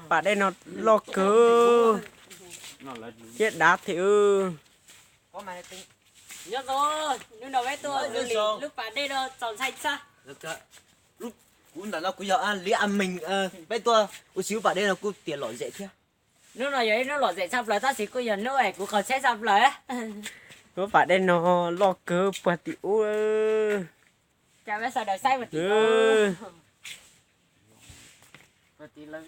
Pas dej no loj kawg, thiab dav thiab. Nyob zoo, hnub no peb tuaj du lub pas dej no txaus ntshai tshaj. Kuv ntawm no kuv yog Liab A Mees, peb tuaj ua si lub pas dej no kuj tias lom zem thiab. Hnub no yog ib hnub lom zem tshaj plaws tab sis kuj yog hnub es kuv qaug tsheb tshaj plaws. Lub pas dej no loj kawg puag tim ub. Cas peb sawv daws saib puag tim ub.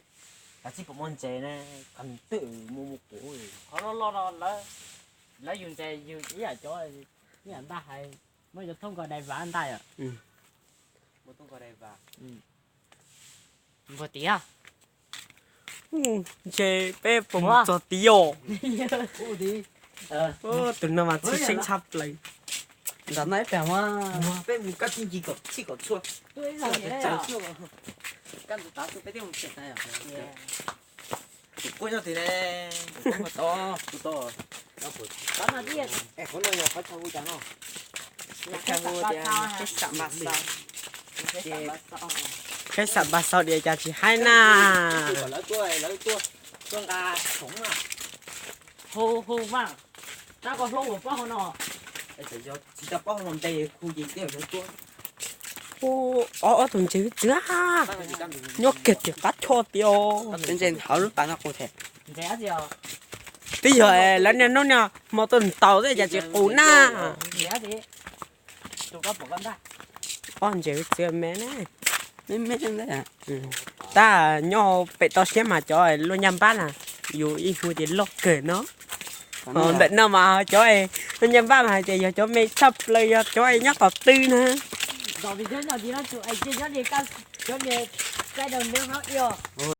Kav tsij pom muaj ntses na, qhov twg muaj muaj quav. Qhov loj loj no lawv yug ntses yug ib yam cov, ib yam ntaj hais, muab cov thoob nkaus dai vas ntaj yom. Npua tiag. Ntshe peb puas mus txog tid os. Tus no mas txhij seeb tshaj plaws. Nram no ib pliag mas peb mus kab txij nci kom txhij kom txhua. Tus quab nyob tid ne. Qhov no yog qhov chaw hu cas no? Qhov chaw hu tias Kheej Xam Npa Xaus. Kheej Xam Npa Xaus dias cas tsis haib na. Lawv tuaj, lawv tuaj, tuaj nqa khoom na. Hu hu mas, tab koj hlub ua pob hauv no. Tsis tau pob hauv no npe khu ces twb yog lawv tuaj. Ob, ob tug ntses txwv nyob kiag tim qab choj tiag. Ntses hauv lub pas no qus thiab. Twb yog lawv niaj hnub niaj hmo tuaj ntaus xwb cas tsis qus na. Ob ntses txwv me ne. Tab nyob pem toj siab mas cov loj ncaj npab na, yus ib hu ces loj kawg no. Ntawm no mas cov loj ncaj npab mas hais tias yog cov me tshaj plaws yog cov nyob qhov twg na.